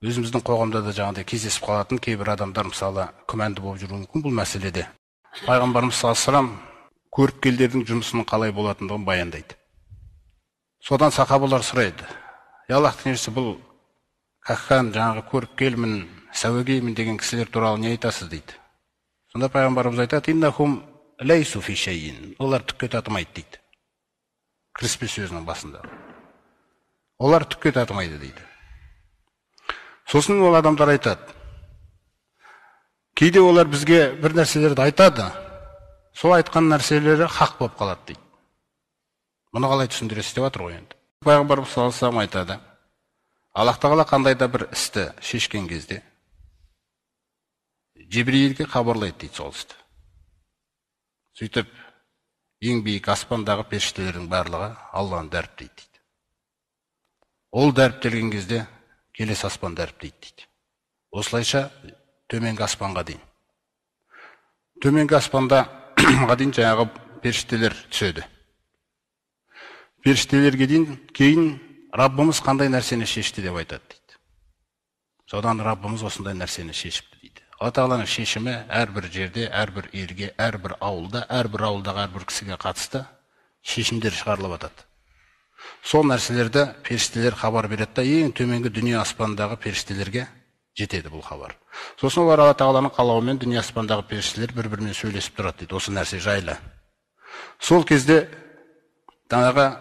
Өзіміздің қоғамда да жаңағыдай кездесіп қалатын кейбір адамдар, мысалы, күмәнді болып жүруі мүмкін бұл мәселеде. Пайғамбарымыз саллаллаху алейхи вассалам көріпкелдердің жұмысының қалай болатындығын баяндайды. Содан сахабалар сұрайды: «Ей, Аллахтың елшісі, бұл каххан, жаңағы көріпкелмін, сәуегеймін деген кісілер туралы не айтасыз?» дейді. Сонда пайғамбарымыз айтады: «Иннахум лайсу фи шайин», олар түкке татымайды дейді. Кіріспе сөзінің басында. Олар түкке татымайды дейді. Сосын ол адамдар айтады: кейде олар бізге бір нәрселерді айтады, сол айтқан нәрселері хақ болып қалады дейді. Мұны қалай түсіндіресіз деп жатыр ғой енді. Пайғамбарымыз саллаллаху алейхи вассалам айтады: Аллах тағала қандай да бір істі шешкен кезде Жебірейілге хабарлайды дейді сол істі. Сөйтіп ең биік аспандағы періштелердің барлығы Алланы дәріптейді дейді. Ол дәріптелген кезде келесі аспан дәріптейді дейді. Осылайша төменгі аспанға дейін. Төменгі аспанда дейін жаңағы періштелер түседі. Періштелерге дейін кейін Раббымыз қандай нәрсені шешті деп айтады дейді. Содан Раббымыз осындай нәрсені шешіпті дейді. Алла тағаланың шешімі әрбір жерде, әрбір елге, әрбір ауылда, әрбір ауылдағы әрбір кісіге қатысты шешімдер шығарылып жатады. Сол нәрселерді періштелер хабар береді да, ең төменгі дүние аспандағы періштелерге жетеді бұл хабар. Сосын олар Алла тағаланың қалауымен дүние аспандағы періштелер бір-бірімен сөйлесіп тұрады дейді осы нәрсе жайлы. Сол кезде жаңағы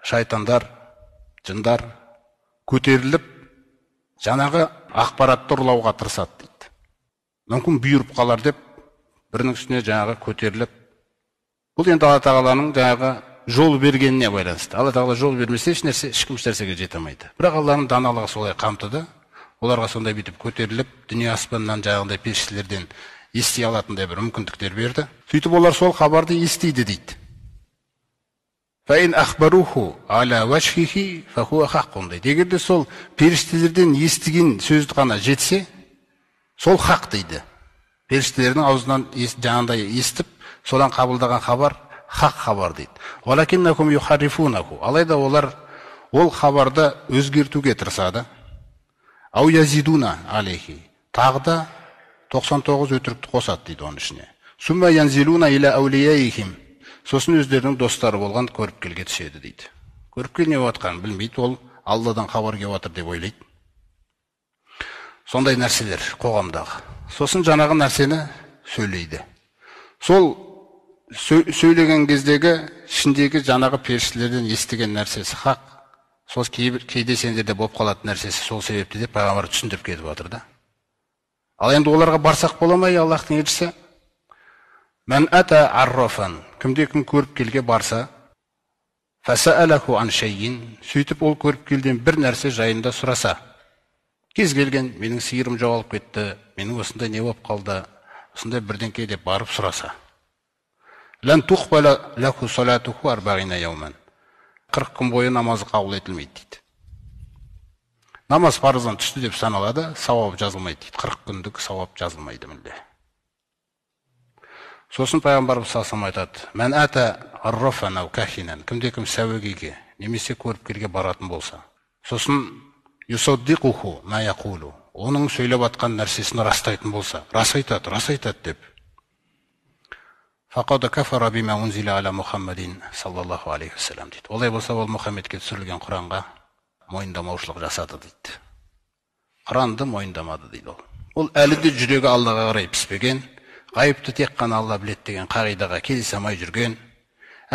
шайтандар, жындар көтеріліп жаңағы ақпаратты ұрлауға тырысады дейді. Мүмкін бұйырып қалар деп бірінің үстіне жаңағы көтеріліп, бұл енді Алла тағаланың жаңағы жол бергеніне байланысты. Алла тағала жол бермесе еш нәрсе, ешкім еш нәрсеге жете алмайды. Бірақ Алланың даналығы солай қамтыды. Оларға сондай бүйтіп көтеріліп, дүние аспаннан жаңағындай періштелерден ести алатындай бір мүмкіндіктер берді. Сөйтіп олар сол хабарды естиді дейді. Дейді. Егер де сол періштелерден естіген сөзді ғана жетсе, сол хақ дейді. Періштелердің аузынан жаңағындай естіп, содан қабылдаған хабар хақ хабар дейді. Алайда олар ол хабарды өзгертуге тырысады. Ау язидуна алейхи. Тағы да 99 өтірікті қосады дейді оның ішіне. Сумма янзилуна иля аулияихим. Сосын өздерінің достары болған көріпкелге түседі дейді. Көріпкел не болып жатқанын білмейді, ол Алладан хабар келіп жатыр деп ойлайды. Сондай нәрселер қоғамдағы. Сосын жаңағы нәрсені сөйлейді. Сол сөйлеген кездегі ішіндегі жаңағы періштелерден естіген нәрсесі хақ, сол кейде сендерде болып қалатын нәрсесі сол себепті деп пайғамбар түсіндіріп кетіп жатыр да. Ал енді оларға барсақ бола ма, Аллахтың елшісі? Мән ата аррафан, кімде кім көріпкелге барса, фасаалаху ан шайин, сөйтіп ол көріпкелден бір нәрсе жайында сұраса, кез келген менің сиырым жоғалып кетті, менің осындай не болып қалды, осындай бірдеңке деп барып сұраса, лән тухбала лаху салатуху арбағина яуман, 40 күн бойы намазы қабыл етілмейді дейді. Намаз парыздан түсті деп саналады, сауап жазылмайды дейді. 40 күндік сауап жазылмайды мүлде. Сосын пайғамбарымыз саллаллаху алейхи айтады: «Мән ата аррафан ау кахинан», кімде кім сәуегейге немесе көріпкелге баратын болса, сосын юсаддиқуху ма яқулу, оның сөйлеп атқан нәрсесін растайтын болса, рас айтады, рас айтады деп, фақад кафара бима унзила аля Мухаммадин саллаллаху алейхи уассалам дейді. Олай болса, ол Мұхаммедке түсірілген Құранға мойындамаушылық жасады дейді. Құранды мойындамады дейді ол. Ол әлі де жүрегі Аллаға қарай піспеген, ғайыпты тек қана Алла біледі деген қағидаға келісе алмай жүрген,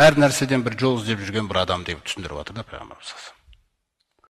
әр нәрседен бір жол іздеп жүрген бір адам деп түсіндіріп жатыр да пайғамбарымыз.